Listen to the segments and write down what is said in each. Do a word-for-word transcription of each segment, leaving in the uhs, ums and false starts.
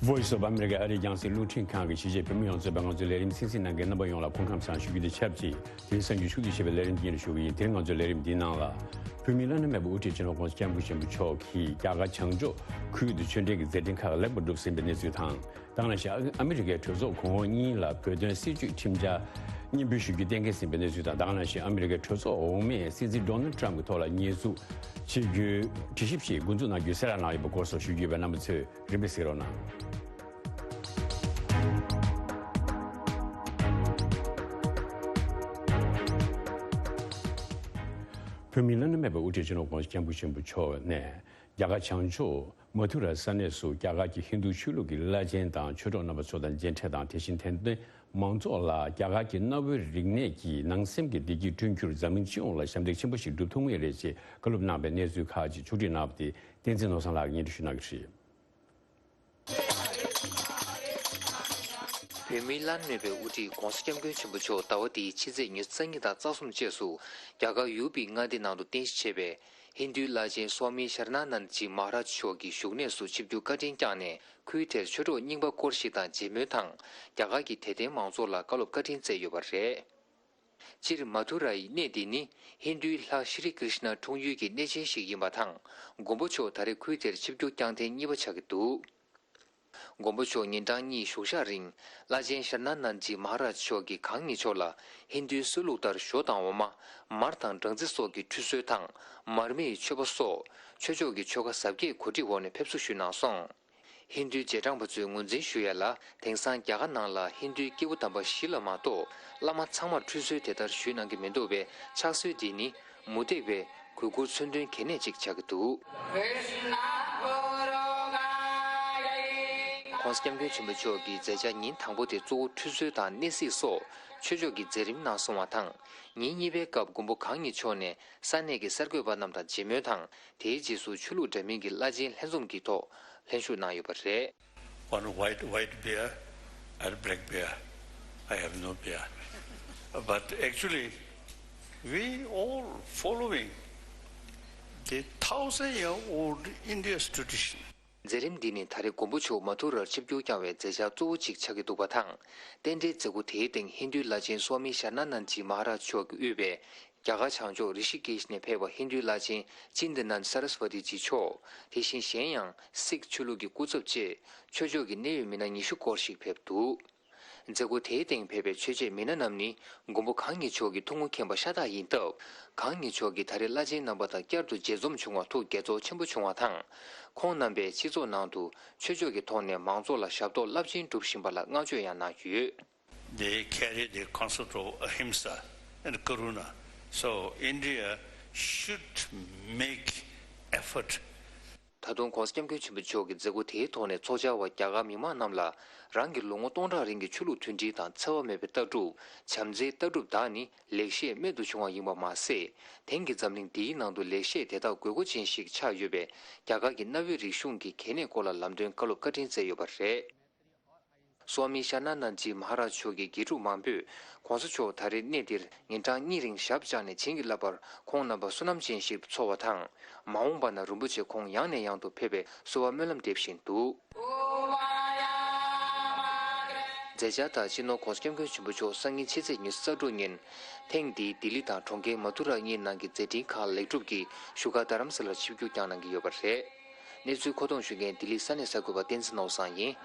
Voice of America ཨ་རིའི་རྒྱང་སྲིང་རླུང་འཕྲིན་ཁང་གི་གཞིས་བྱེས་བོད་མི་ཡོངས་གཙོས་པའི་ང་ཚོའི་ལས་རིམ་གསན་གཟིགས་གནང་མཁན་རྣམ་པ་ཡོངས་ལ་སྐུ་ཁམས་བཟང་ཞུ་རྒྱུ་དང་ཆབས་ཅིག་དེ་རིང་གསར་འགྱུར་ཕྱོགས་བསྡུས་བྱས་པའི་ལས་རིམ་འདི་ཉིད་ལ་ཞུ་གི་ཡིན། དེ་རིང་ང་ཚོའི་ལས་རིམ་འདིའི་ནང་ལ། བོད་མིའི་བླ་ན་མེད་པའི་དབུ་ཁྲིད་སྤྱི་ནོར་༸གོང་ས་༸སྐྱབས་མགོན་ཆེན་པོ་མཆོག་གིས་རྒྱ་གར་བྱང་ཕྱོགས་ཁུལ་དུ་ཆོས་འབྲེལ་གྱི་མཛད་འཕྲིན་ཁག་ལེགས་པར་གྲུབ་ཟིན་པའི་གནས་ཚུལ་དང་། ད་ག་ནང་བཞིན་ཨ་མི་རི་ཀའི་གྲོས་ཚོགས་གོང་འོག་གཉིས་ལ་བོད་དོན་སྲིད་བྱུས་ཁྲིམས་འཆར་སྙན་འབུལ་ཞུ་རྒྱུ་གཏན་འཁེལ་ཟིན་པའི་གནས་ཚུལ་དང་། ད་ག་ནང་བཞིན་ཨ་མི་རི་ཀའི་གྲོས་ཚོགས་འོག་མས་སྲིད་འཛིན་ཌོ་ནལ་ཊམ་གྱི་ཐོག་ལ་ཉེས་འཛུགས་བྱེད་རྒྱུའི་དྲི་ཞིབ་ཞིག་འགོ་འཛུགས་གནང་རྒྱུའི་གསལ་བསྒྲགས་གནང་ཡོད་པའི་སྐོར་སོགས་ཞུ་རྒྱུ་ཡོད་པས། རྣམ་པ་ཚོས་རིམ་པས་གཟིགས་རོགས་གནང་། བོད་མིའི་བླ་ན་མེད་པའི་དབུ་ཁྲིད་སྤྱི་ནོར་༸གོང་ས་༸སྐྱབས་མགོན་ཆེན་པོ་མཆོག་ནས། རྒྱ་གར་བྱང་ཕྱོགས་མ་ཐུ་ར་ས་གནས་སུ་རྒྱ་གར་གྱི་ཧིན་རྡུ་ཆོས་ལུགས་ཀྱི་བླ་ཆེན་དང་ཆོས་གྲོགས་རྣམ་པ་ཚོ་དང་མཇལ་འཕྲད་དང་། དེ་བཞིན་དད་ལྡན་མང་ཚོགས་ལ་རྒྱ་གར་གྱི་གནའ་བོའི་རིག་གནས་ཀྱིས་ནང་སེམས་ཀྱི་བདེ་སྐྱིད་བསྐྲུན་རྒྱུར་འཛམ་གླིང་སྤྱི་ཡོངས་ལ་ཞབས་འདེགས་ཆེན་པོ་ཞིག་སྒྲུབ་ཐུབ་ངེས་རེད་ཅེས་བཀའ་སློབ་གནང་བའི་གནས་ཚུལ་ཁག་ཅིག་ཕྱོགས་སྒྲིག་གནང་བ་དེ་བསྟན་འཛིན་ནོར་བཟང་ལགས་ཀྱིས་སྙན་སྒྲོན་ཞུ་གནང་གི་རེད། བོད་མིའི་བླ་ན་མེད་པའི་དབུ་ཁྲིད་༸གོང་ས་༸སྐྱབས་མགོན་ཆེན་པོ་མཆོག་ཟླ་བ་འདིའི་ཕྱི་ཚེས་ཉི་ཤུ་རྩ་གཉིས་དང་རྩ་གསུམ་བཅས་སུ་རྒྱ་གར་ཡུ་པི་མངའ་སྡེ་ནང་དུ་རྟེན་གཞི་བྱས་པའི་ཧིན་རྡུའི་བླ་ཆེན་སྭ་མི་ཤར་ན་ནན་ཇི་མ་ཧ་རཱཇ་མཆོག་གི་བཞུགས་གནས་སུ་ཆིབས་བསྒྱུར་བཀའ་དྲིན་བསྐྱངས་ནས། ཁུལ་དེར་ཆོས་གྲོགས་རྙིང་པ་སྐོར་ཞིག་དང་མཇལ་མོལ་དང་། རྒྱ་གར་གྱི་དད་ལྡན་མང་ཚོགས་ལ་བཀའ་སློབ་བཀའ་དྲིན་སྩལ་ཡོད་པ་རེད། སྤྱིར་མ་ཐུ་ར་ཡི་གནས་འདི་ནི་ཧིན་རྡུའི་ལྷ་ཤྲི་ཀྲིཤ་ན་འཁྲུངས་ཡུལ་གྱི་གནས་ཆེན་ཞིག་ཡིན་པ་དང་། མགོན་པོ་མཆོག་ད་རེས་ཁུལ་དེར་ཆིབས་བསྒྱུར་བསྐྱངས་ཐེངས་གཉིས་པ་ཆགས་ཀྱི་འདུག་མགོན་པོ་མཆོག་ཉིན་གྲངས་གཉིས་བཞུགས་ཞག་རིང་། བླ་ཆེན་ཤར་ན་ནན་ཇི་མ་ཧ་རཱཇ་མཆོག་གིས་གང་ཉིད་མཆོག་ལ་ཧིན་རྡུའི་སྲོལ་ལུགས་ལྟར་ཞོ་དང་འོ་མ། མར་དང་སྦྲང་རྩི་སོགས་ཀྱི་ཁྲུས་གསོལ་དང་། མར་མེའི་མཆོད་པ་སོགས་ཆོས་ཕྱོགས་ཀྱི་ཆོ་ག་གཟབ་རྒྱས་གོ་སྒྲིག་འོག་ནས་ཕེབས་བསུ་ཞུས་གནང་སོང་། ཧིན་རྡུའི་རྗེས་འབྲང་པ་ཚོས་ངོས་འཛིན་ཞུ་ཡ་ལ། དེང་སང་རྒྱ་གར་ནང་ལ་ཧིན་རྡུའི་སྐྱེས་བུ་དམ་པ་བཞི་ལ་མ་གཏོགས་བླ་མ་ཚང་མར་ཁྲུས་གསོལ་དེ་ལྟར་ཞུས་གནང་གི་མི་འདུག་པས། ཕྱག་སྲོལ་འདི་ནི་མུ་སྟེགས་པའི་གུས་བཀུར་མཚོན་དོན་གལ་གནད་ཅིག་ཆགས་ཀྱི་འདུག ༸གོང་ས་༸སྐྱབས་མགོན་ཆེན་པོ་མཆོག་གིས་མཛད་འཆར་ཉིན་དང་པོ་དེ་གཙོ་བོ་ཁྲུས་གསོལ་དང་གནས་གཟིགས་སོགས་ཆོས་ཕྱོགས་ཀྱི་མཛད་རིམ་གནང་སོང་བ་དང་། ཉིན་གཉིས་པའི་སྐབས་མགོན་པོ་གང་ཉིད་མཆོག་ནས་ས་གནས་ཀྱི་གསར་འགོད་པ་རྣམས་དང་མཇལ་མོལ་དང་། དེའི་རྗེས་སུ་ཆོས་ལུགས་འདྲ་མིན་གྱི་བླ་ཆེན་ལྷན་འཛོམས་ཀྱི་ཐོག་ལྷན་ཞུགས་གནང་ཡོད་པ་རེད། One white, white bear and black bear. I have no bear. But actually, we all following the thousand year old India's tradition. མཛད་རིམ་འདི་ནི་ད་རེས་མགོན་པོ་མཆོག་མ་ཐུ་རར་ཆིབས་བསྒྱུར་བསྐྱངས་པའི་མཛད་འཆར་གཙོ་བོ་གཅིག་ཆགས་ཀྱི་འདུག་པ་དང་། རྟེན་འབྲེལ་མཛད་སྒོ་དེའི་སྟེང་ཧིན་རྡུའི་བླ་ཆེན་སྭ་མི་ཤར་ན་ནན་ཇི་མ་ཧ་རཱཇ་མཆོག་གིས་དབུས་པའི་རྒྱ་གར་བྱང་ཕྱོགས་རི་ཤི་ཀེཤ་ནས་ཕེབས་པ་ཧིན་རྡུའི་བླ་ཆེན་ཅིན་ཏི་ནན་སཱ་ར་སི་ཝ་ཏི་ཇི་མཆོག་དེ་བཞིན་གཞན་ཡང་སིག་ཆོས་ལུགས་ཀྱི་སྐུ་ཚབ་བཅས་ཆོས་ཕྱོགས་ཀྱི་གནད་ཡོད་མི་སྣ་ཉི་ཤུ་སྐོར་ཞིག་ཕེབས་འདུག་མཛད་སྒོ་དེའི་སྟེང་ཕེབས་པའི་ཆོས་བྱེད་མི་སྣ་རྣམས་ནི་མགོན་པོ་གང་ཉིད་མཆོག་གི་ཐུགས་དངོས་མཁྱེན་པ་ཤ་སྟག་ཡིན་སྟབས། གང་ཉིད་མཆོག་གིས་ད་རེས་བླ་ཆེན་རྣམ་པ་དང་བསྐྱར་དུ་མཇལ་འཛོམས་བྱུང་བར་ཐུགས་དགྱེས་ཚོར་ཆེན་པོ་བྱུང་བ་དང་། ཁོང་རྣམ་པས་སྤྱི་ཚོགས་ནང་དུ་ཆོས་ཕྱོགས་ཀྱི་ཐོག་ནས་མང་ཚོགས་ལ་ཞབས་ཏོག་རླབས་ཆེན་སྒྲུབ་བཞིན་པ་ལ་བསྔགས་བརྗོད་ཡང་གནང་ཡོད། They carry the concept of ahimsa and karuna. So India should make effort. ད་དུང་༸གོང་ས་༸སྐྱབས་མགོན་ཆེན་པོ་མཆོག་གིས་མཛད་སྒོ་དེའི་ཐོག་ནས་ཚོགས་བཅར་བ་རྒྱ་གར་མི་མང་རྣམས་ལ་རང་གི་ལོ་ངོ་སྟོང་ཕྲག་རིང་གི་ཆོས་ལུགས་མཐུན་སྒྲིལ་དང་འཚེ་བ་མེད་པའི་ལྟ་གྲུབ། བྱམས་བརྩེའི་ལྟ་གྲུབ་དག་ནི་ལེགས་བཤད་རྨད་དུ་བྱུང་བ་ཡིན་པ་མ་ཟད། དེང་གི་འཛམ་གླིང་འདིའི་ནང་དུ་ལེགས་བཤད་དེ་དག་དགོས་མཁོ་ཅན་ཞིག་ཆགས་ཡོད་པས། རྒྱ་གར་གྱི་གནའ་བོའི་རིག་གཞུང་གི་གལ་གནད་སྐོར་ལ་ལམ་སྟོན་བཀའ་སློབ་བཀའ་དྲིན་སྩལ་ཡོད་པ་རེད། སྭ་མི་ཤར་ན་ནན་ཇི་མ་ཧ་རཱཇ་མཆོག་གི་དགེ་ཕྲུག་མང་པོས་༸གོང་ས་མཆོག་ད་རེས་གནས་འདིར་ཉིན་གྲངས་གཉིས་རིང་ཞབས་བཅགས་ནས་བྱིན་གྱིས་བརླབས་པར་ཁོང་རྣམ་པ་བསོད་ནམས་ཅན་ཞིག་ཏུ་ཚོར་བ་དང་། མ་འོངས་པ་ན་རིན་པོ་ཆེ་ཁོང་ཡང་ནས་ཡང་དུ་ཕེབས་པའི་གསོལ་བ་སྨོན་ལམ་འདེབས་བཞིན་འདུག་མཛད་འཆར་ལྟར་སྤྱི་ནོར་༸གོང་ས་༸སྐྱབས་མགོན་ཆེན་པོ་མཆོག་སང་ཉིན་ཕྱི་ཚེས་ཉི་ཤུ་རྩ་དྲུག་ཉིན། ཐེངས་འདིའི་ལྡི་ལི་དང་གྲོང་ཁྱེར་མ་ཐུ་ར་གཉིས་ནང་གི་མཛད་འཕྲིན་ཁག་ལེགས་གྲུབ་ཀྱིས་བཞུགས་སྒར་རྡ་རམ་ས་ལར་ཆིབས་བསྒྱུར་བསྐྱངས་གནང་གི་ཡོད་པ་རེད། གནས་ཚུལ་མཁོ་གཏོང་ཞུ་མཁན་ལྡི་ལི་ས་གནས་གསར་འགོད་པ་བསྟན་འཛིན་ནོར་བཟང་ཡིན།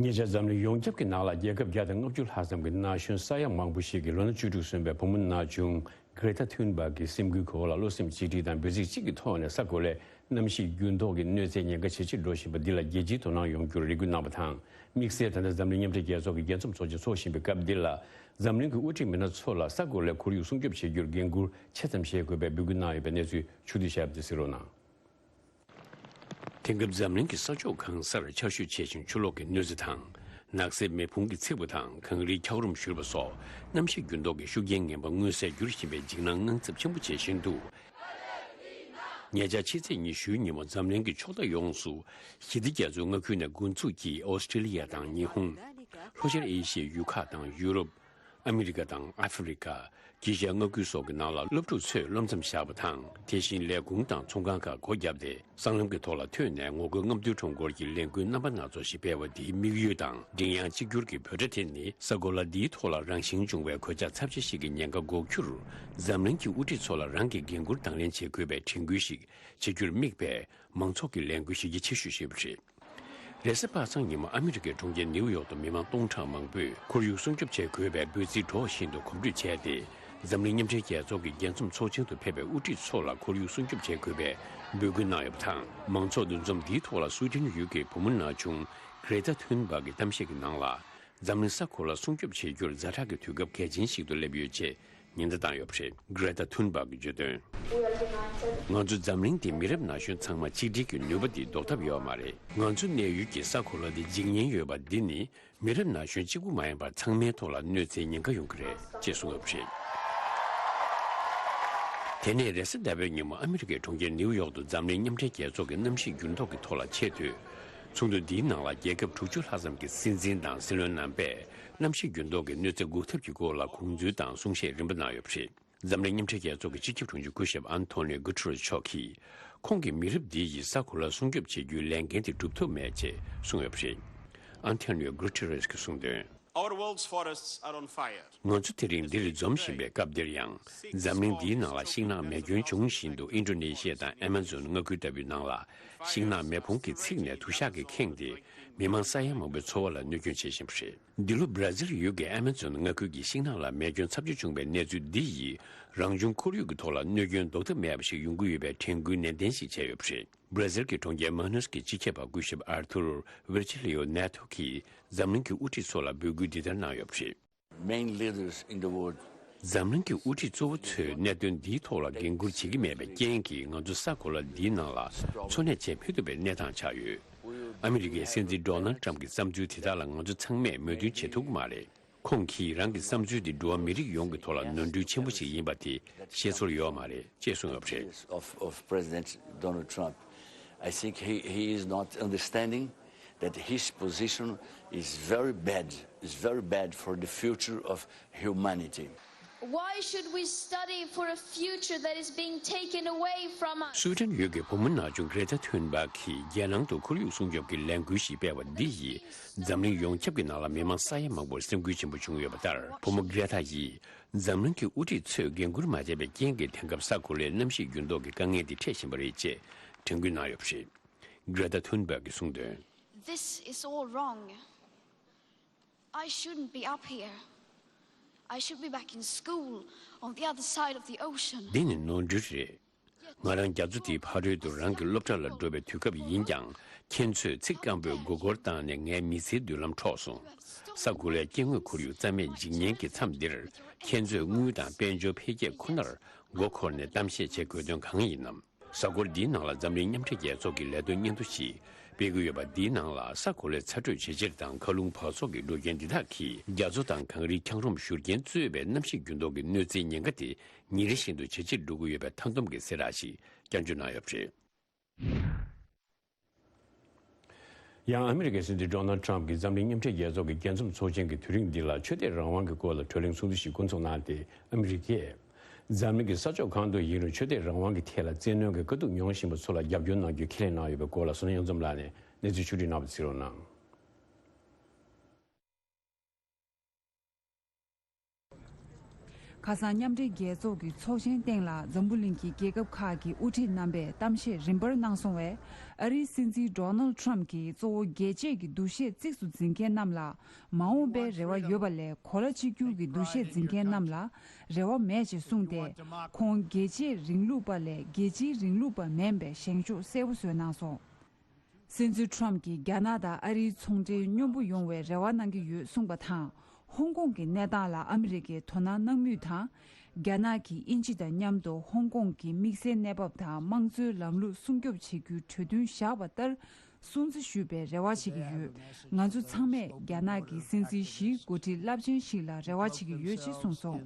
ཉེ་ཆར་འཛམ་གླིང་ཡོངས་ཁྱབ་ཀྱི་ནང་ལ་རྒྱལ་ཁབ་བརྒྱ་དང་ལྔ་བཅུ་ལྷག་ཙམ་གྱི་ན་གཞོན་ས་ཡ་མང་པོ་ཞིག་གིས་ལོ་ན་བཅུ་དྲུག་སོན་པའི་བུ་མོ་ན་ཆུང་གྷྲེ་ཊ་ཐུན་བྷག་གི་སེམས་འགུལ་གྱི་འོག་ལ་བློ་སེམས་གཅིག་སྒྲིལ་དང་འབོད་ཚིག་གཅིག་གི་ཐོག་ནས་ས་གོ་ལའི་གནམ་གཤིས་འགྱུར་ལྡོག་གི་གནོད་འཚེ་ཉེན་ཁ་ཇེ་ཆེར་འགྲོ་བཞིན་པ་འདི་ལ་རྒྱལ་སྤྱིའི་དོ་སྣང་ཡོང་རྒྱུར་རེ་སྐུལ་གནང་བ་དང་། དམིགས་བསལ་ད་ལྟ་འཛམ་གླིང་མཉམ་འབྲེལ་རྒྱལ་ཚོགས་ཀྱི་རྒྱལ་འཛོམས་ཚོགས་ཆེན་འཚོགས་བཞིན་པའི་སྐབས་འདི་ལ། འཛམ་གླིང་གི་དབུ་ཁྲིད་མི་སྣ་ཚོ་ལ་ས་གོ་ལའི་ཁོར་ཡུག་སྲུང་སྐྱོབ་བྱེད་རྒྱུར་འགན་འཁུར་ཆེ་ཙམ་བཞེས་དགོས་པའི་འབོད་སྐུལ་གནང་ཡོད་པའི་གནས་ཚུལ་ཕྱོགས་བསྡུས་བྱས་པ་དེ་གཟིགས་རོགས་གནང་། དེང་སྐབས་འཛམ་གླིང་གི་ས་ཕྱོགས་གང་སར་ཆར་ཞོད་ཆེ་ཞིང་ཆུ་ལོག་གི་གནོད་འཚེ་དང་། ནགས་གསེབ་མེ་ཕུང་གིས་འཚིག་པ་དང་གངས་རིའི་འཁྱགས་རོམ་བཞུར་བ་སོགས་གནམ་གཤིས་འགྱུར་ལྡོག་གི་ཤུགས་རྐྱེན་ངན་པ་མངོན་གསལ་འགྱུར་བཞིན་པའི་འཇིགས་སྣང་དངངས་འཚབ་ཆེན་པོ་བྱེད་བཞིན་འདུག་ཉེ་ཆར་ཕྱི་ཚེས་ཉི་ཤུའི་ཉིན་མོ་འཛམ་གླིང་གི་ཕྱོགས་མཐའ་ཡོངས་སུ་ཞི་བདེ་རྒྱ་མཚོའི་མངའ་ཁུལ་ནས་འགོ་འཛུགས་ཀྱིས་ཨོ་སི་ཀྲི་ལི་ཡ་དང་ཉི་ཧོང་། ལྷོ་ཤར་ཨེ་ཤི་ཡའི་ཡུལ་ཁག་དང་ཡུ་རོབ། ཨ་མི་རི་ཀ་དང་ཨ་ཧྥེ་རི་ཀ། དཀྱིལ་ཤར་མངའ་ཁུལ་སོགས་ཀྱི་ནང་ལ་སློབ་ཕྲུག་ཚོས་སློབ་མཚམས་བཞག་པ་དང་། དེ་བཞིན་ལས་ཁུངས་དང་ཚོང་ཁང་ཁག་སྒོ་བརྒྱབ་སྟེ། སྲང་ལམ་གྱི་ཐོག་ལ་ཐོན་ནས་ངོ་རྒོལ་རྔམ་སྟོན་ཁྲོམ་སྐོར་གྱི་ལས་འགུལ་རྣམ་པ་སྣ་ཚོགས་ཤིག་སྤེལ་བ་འདིའི་དམིགས་ཡུལ་དང་། མགྲིན་དབྱངས་གཅིག་གྱུར་གྱི་འབོད་སྒྲ་དེ་ནི། ས་གོ་ལ་འདིའི་ཐོག་ལ་རང་བཞིན་བྱུང་བའི་གོད་ཆག་ཚབས་ཆེ་ཞིག་གི་ཉེན་ཁ་འགོག་རྒྱུར། འཛམ་གླིང་གི་དབུ་ཁྲིད་ཚོ་ལ་རང་གི་འགན་འཁུར་དང་ལེན་བྱེད་དགོས་པའི་དྲན་སྐུལ་ཞིག་བྱེད་རྒྱུར་དམིགས་པའི་མང་ཚོགས་ཀྱི་ལས་འགུལ་གཞི་རྒྱ་ཆེ་ཤོས་ཤིག་རེད། རེས་གཟའ་པ་སངས་ཉིན་མོ་ཨ་མི་རི་ཀའི་གྲོང་ཁྱེར་ནིའུ་ཡོག་ཏུ་མི་མང་སྟོང་ཕྲག་མང་པོས་ཁོར་ཡུག་སྲུང་སྐྱོབ་བྱེད་དགོས་པའི་འབོད་ཚིག་སྒྲོག་བཞིན་དུ་གོམ་བགྲོད་བྱས་ཏེ། འཛམ་གླིང་མཉམ་འབྲེལ་རྒྱལ་ཚོགས་ཀྱི་རྒྱལ་འཛོམས་ཚོགས་ཆེན་དུ་ཕེབས་པའི་དབུ་ཁྲིད་ཚོ་ལ་ཁོར་ཡུག་སྲུང་སྐྱོབ་བྱེད་དགོས་པའི་འབོད་སྐུལ་གནང་ཡོད་པ་དང་། མང་ཚོགས་འདུ་འཛོམས་འདིའི་ཐོག་ལ་སུའེ་ཏེན་ཡུལ་གྱི་བུ་མོ་ན་ཆུང་གྷྲེ་ཏཱ་ཐུན་བྷག་གི་གཏམ་བཤད་ཀྱི་ནང་ལ། འཛམ་གླིང་ས་ཁོངས་ལ་སྲུང་སྐྱོབ་བྱེད་རྒྱུར་ཛ་དྲག་གི་དུས་སྐབས་གལ་ཆེན་ཞིག་ཏུ་སླེབས་ཡོད་ཅེས། ཉེན་བརྡ་བཏང་ཡོད་པ་རེད། གྷྲེ་ཏཱ་ཐུན་བྷག་གིས་བརྗོད་དོན། ང་ཚོ་འཛམ་གླིང་འདིའི་མི་རབས་ན་གཞོན་ཚང་མ་ཆིག་སྒྲིལ་གྱི་ནུས་པ་འདི་ཟློག་ཐབས་ཡོད་མ་རེད། ང་ཚོ་གནས་ཡུལ་གྱི་ས་གོ་ལ་འདི་འཇིག་ཉེན་ཡོད་པ་འདི་ནི་མི་རབས་ན་གཞོན་གཅིག་པུ་མ་ཡིན་པར་ཚང་མའི་ཐོག་ལ་གནོད་འཚེའི་ཉེན་ཁ་ཡོང་གི་རེད་ཅེས་གསུངས་ཡོད་པ་རེད། དེ་ནས་རེས་གཟའ་ཟླ་བའི་ཉིན་མོ་ཨ་མི་རི་ཀའི་གྲོང་ཁྱེར་ནིའུ་ཡོག་ཏུ་འཛམ་གླིང་མཉམ་འབྲེལ་རྒྱལ་ཚོགས་ཀྱི་གནམ་གཤིས་འགྱུར་ལྡོག་གི་ཐོག་ལ་ཆེས་མཐོའི་ཚོགས་འདུ་འདིའི་ནང་ལ་རྒྱལ་ཁབ་དྲུག་ཅུ་ལྷག་ཙམ་གྱི་སྲིད་འཛིན་དང་སྲིད་བློན་རྣམ་པས་གནམ་གཤིས་འགྱུར་ལྡོག་གི་གནོད་འཚེ་འགོག་ཐབས་ཀྱི་སྐོར་ལ་དགོངས་ཚུལ་དང་གསུང་བཤད་རིམ་པ་གནང་ཡོད་པ་རེད། འཛམ་གླིང་མཉམ་འབྲེལ་རྒྱལ་ཚོགས་ཀྱི་སྤྱི་ཁྱབ་དྲུང་ཆེ་སྐུ་ཞབས་ཨན་ཐོ་ནིའོ་གྷུ་ཏེ་རེས་མཆོག་གིས། ཁོང་གིས་མི་རབས་འདི་ཡིས་ས་གོ་ལ་སྲུང་སྐྱོབ་བྱེད་རྒྱུའི་ལས་འགན་དེ་སྒྲུབ་ཐུབ་མེད་ཅེས་གསུངས་ཡོད་པ་རེད། ཨན་ཐོ་ནིའོ་གྷུ་ཏེ་རེས་ཀྱིས་གསུངས་དོན། Our world's forests are on fire. ང་ཚོ་དེ་རིང་འདིར་འཛོམས་བཞིན་པའི་སྐབས་འདིར་ཡང་། འཛམ་གླིང་འདིའི་ནང་ལ་ཤིང་ནགས་མེ་སྐྱོན་འབྱུང་བཞིན་འདུག་ཨིན་ཌོ་ནེ་ཤི་ཡ་དང་ཨེ་མ་ཛོན་མངའ་ཁུལ་ལྟ་བུའི་ནང་ལ། ཤིང་ནགས་མེ་ཕུང་གིས་འཚིག་ནས་དུ་ཞག་གིས་ཁེངས་ཏེ། མི་མང་ས་ཡ་མང་པོའི་འཚོ་བ་ལ་གནོད་སྐྱོན་བྱེད་བཞིན་པ་རེད། འདི་ལོ་སྦྲ་ཛིལ་ཡུལ་གྱི་ཨེ་མ་ཛོན་མངའ་ཁུལ་གྱི་ཤིང་ནགས་ལ་མེ་སྐྱོན་ཚབས་ཆེ་བྱུང་བའི་གནས་ཚུལ་འདི་ཡིས། རང་བྱུང་ཁོར་ཡུག་གི་ཐོག་ལ་གནོད་སྐྱོན་ཟློག་ཐབས་མེད་པ་ཞིག་ཡོང་གི་ཡོད་པའི་དྲན་སྐུལ་ནན་ཏན་ཞིག་བྱས་ཡོད་པ་རེད། སྦྲ་ཛིལ་གྱི་གྲོང་ཁྱེར་མ་ནུས་ཀྱི་སྤྱི་ཁྱབ་པ་སྐུ་ཞབས་ཨར་ཐུར་ཝིར་ཇི་ལི་ཡོ་ནེ་ཐོ་གིས་འཛམ་གླིང་གི་དབུ་ཁྲིད་ཚོ་ལ་འབོད་སྐུལ་འདི་ལྟར་གནང་ཡོད་པ་རེད། Main leaders in the world འཛམ་གླིང་གི་དབུ་ཁྲིད་གཙོ་བོ་ཚོས་གནད་དོན་འདིའི་ཐོག་ལ་འགན་འཁུར་བྱེད་ཀྱི་མེད་པའི་རྐྱེན་གྱིས། ང་ཚོ་ས་གོ་ལ་འདིའི་ནང་ལ་འཚོ་གནས་བྱེད་མི་ཐུབ་པའི་གནས་སྟངས་ཆགས་ཡོད། ཨ་མི་རི་ཀའི་སྲིད་འཛིན་ཌོ་ནལ་ཊམ་གྱི་བསམ་ཚུལ་དེ་དག་ལ་ང་ཚོ་ཚང་མས་མོས་མཐུན་བྱེད་ཐུབ་ཀྱི་མ་རེད། ཁོང་གིས་རང་གི་བསམ་ཚུལ་འདི་འགྲོ་བ་མི་རིགས་ཡོངས་ཀྱི་ཐོག་ལ་ནོར་འཁྲུལ་ཆེན་པོ་ཞིག་ཡིན་པ་དེ་ཤེས་ཚོར་ཡོད་མ་རེད་ཅེས་གསུངས་ཡོད་པ་རེད། Of, of President Donald Trump. I think he, he is not understanding that his position is very bad, is very bad for the future of humanity. Why should we study for a future that is being taken away from us? སུའི་ཌེན་ཡུལ་གྱི་བུ་མོ་ན་ཆུང་གྷྲེ་ཏཱ་ཐུན་བྷག་གིས་རྒྱལ་ནང་དུ་ཁོར་ཡུག་སྲུང་སྐྱོབ་ཀྱི་ལས་འགུལ་ཞིག་སྤེལ་བ་འདི་ཡིས་འཛམ་གླིང་ཡོངས་ཁྱབ་ཀྱི་ནང་ལ་མི་མང་ས་ཡ་མང་པོར་སེམས་འགུལ་ཆེན་པོ་བྱུང་ཡོད་པ་ལྟར། བུ་མོ་གྷྲེ་ཏཱ་ཡིས་འཛམ་གླིང་གི་དབུ་ཁྲིད་ཚོས་འགན་འཁུར་མ་བྱས་པའི་རྐྱེན་གྱིས་དེང་སྐབས་ས་གོ་ལའི་གནམ་གཤིས་འགྱུར་ལྡོག་གི་དཀའ་ངལ་འདི་འཕྲད་བཞིན་པ་རེད་ཅེས་དྲན་སྐུལ་གནང་ཡོད་པ་རེད། གྷྲེ་ཏཱ་ཐུན་བྷག་གིས་གསུངས་དོན། This is all wrong. I shouldn't be up here. I should be back in school on the other side of the ocean. འདི་ནི་ནོར་འཁྲུལ་རེད། ང་རང་རྒྱ་མཚོ་དེའི་ཕ་རོལ་ཏུ་རང་གི་སློབ་གྲྭ་ལ་འགྲོ་བའི་དུས་སྐབས་ཡིན་ཀྱང་། ཁྱེད་ཚོས་ཚིག་སྐམ་པོས་མགོ་སྐོར་བཏང་ནས་ངའི་མི་ཚེའི་མདུན་ལམ་འཕྲོག་སོང་། ས་གོ་ལའི་སྐྱེ་དངོས་ཁོར་ཡུག་རྩ་མེད་འཇིག་ཉེན་གྱི་མཚམས་འདིར། ཁྱེད་ཚོས་དངུལ་དང་དཔལ་འབྱོར་འཕེལ་རྒྱས་ཁོ་ནར་མགོ་འཁོར་ནས་གཏམ་བཤད་བྱེད་དགོས་དོན་གང་ཡིན་ནམ། གཟའ་འཁོར་འདིའི་ནང་ལ་འཛམ་གླིང་མཉམ་འབྲེལ་རྒྱལ་ཚོགས་ཀྱིས་ལས་དོན་སྙན་ཐོ་ཞིག་སྤེལ་གྱི་ཡོད་པ། འདིའི་ནང་ལ་ས་གོ་ལའི་ཚ་དྲོད་ཇེ་ཆེར་དང་མཁའ་རླུང་འབག་བཙོག་གི་འགྲོ་རྐྱེན་འདི་དག་གིས་རྒྱ་མཚོ་དང་གངས་རིའི་འཁྱགས་རོམ་བཞུར་རྐྱེན་གཙོས་པའི་གནམ་གཤིས་འགྱུར་ལྡོག་གི་གནོད་འཚེའི་ཉེན་ཁ་དེ་ཉིན་རེ་བཞིན་དུ་ཇེ་ཆེར་འགྲོ་གི་ཡོད་པའི་མཐའ་སྡོམ་གྱི་གསལ་བསྒྲགས་ཤིག་བསྐྱར་བཅོས་གནང་ཡོད་པ་རེད། ཡང་ཨ་མི་རི་ཀའི་སྲིད་འཛིན་ཌོ་ནལ་ཊམ་གྱིས་འཛམ་གླིང་མཉམ་འབྲེལ་རྒྱལ་ཚོགས་ཀྱི་རྒྱལ་འཛོམས་ཚོགས་ཆེན་གྱི་དུས་རིང་འདི་ལ་ཆོས་དད་རང་དབང་གི་སྐོར་ལ་གྲོས་གླེང་ཚོགས་འདུ་ཞིག་འགོ་འཛུགས་གནང་སྟེ། ཨ་མི་རི་ཀས་འཛམ་གླིང་གི་ས་ཕྱོགས་གང་དུ་ཡིན་རུང་ཆོས་དད་རང་དབང་གི་ཐད་ལ་བཙན་གནོན་གྱི་དཀའ་སྡུག་མྱོང་བཞིན་པ་ཚོ་ལ་རྒྱབ་སྐྱོར་གནང་རྒྱུ་ཁས་ལེན་གནང་ཡོད་པའི་སྐོར་ལ་བསོད་ནམས་གཡུ་འཛོམས་ལགས་ནས་གནས་ཚུལ་ཕྱོགས་བསྒྲིགས་གནང་བ་གཟིགས་རོགས་གནང་། ཁ་སང་མཉམ་འབྲེལ་རྒྱལ་ཚོགས་ཀྱི་ཚོགས་ཆེན་སྟེང་ལ་འཛམ་བུ་གླིང་གི་རྒྱལ་ཁབ་ཁག་གི་དབུ་ཁྲིད་རྣམ་པས་གཏམ་བཤད་རིམ་པར་གནང་སོང་བས། ཨ་རིའི་སྲིད་འཛིན་ཌོ་ནལ་ཊམ་གྱིས་གཙོ་བོ་རྒྱལ་གཅེས་ཀྱི་འདུ་ཤེས་གཙིགས་སུ་འཛིན་མཁན་རྣམས་ལ་མ་འོངས་པའི་རེ་བ་ཡོད་པ་ལས། གོ་ལ་གཅིག་གྱུར་གྱི་འདུ་ཤེས་འཛིན་མཁན་རྣམས་ལ་རེ་བ་མེད་ཅེས་གསུངས་ཏེ། ཁོང་རྒྱལ་གཅེས་རིང་ལུགས་པ་ལས་རྒྱལ་སྤྱིའི་རིང་ལུགས་པ་མིན་པའི་བཞེངས་ཕྱོགས་གསལ་པོ་བཟོས་གནང་སོང་། སྲིད་འཛིན་ཊམ་གྱིས་རྒྱ་ནག་དང་ཨ་རིའི་ཚོང་འབྲེལ་སྙོམས་པོ་ཡོང་བའི་རེ་བ་གནང་གི་ཡོད་གསུངས་པ་དང་། ཧོང་ཀོང་གི་གནས་སྟངས་ལ་ཨ་མི་རི་ཀས་དོ་སྣང་གནང་མུས་དང་། རྒྱ་ནག་གིས་དབྱིན་ཇི་དང་མཉམ་དུ་ཧོང་ཀོང་གི་དམིགས་བསལ་གནས་བབ་དང་དམངས་གཙོའི་ལམ་ལུགས་སྲུང་སྐྱོབ་བྱེད་རྒྱུའི་གྲོས་མཐུན་བཞག་པ་ལྟར། སྲུང་བརྩི་ཞུས་པའི་རེ་བ་བྱེད་ཀྱི་ཡོད། ང་ཚོ་ཚང་མས་རྒྱ་ནག་གི་སྲིད་འཛིན་ཞིའི་འགོ་ཁྲིད་རླབས་ཆེན་ཞིག་ལ་རེ་བ་བྱེད་ཀྱི་ཡོད་ཅེས་གསུངས་སོང་།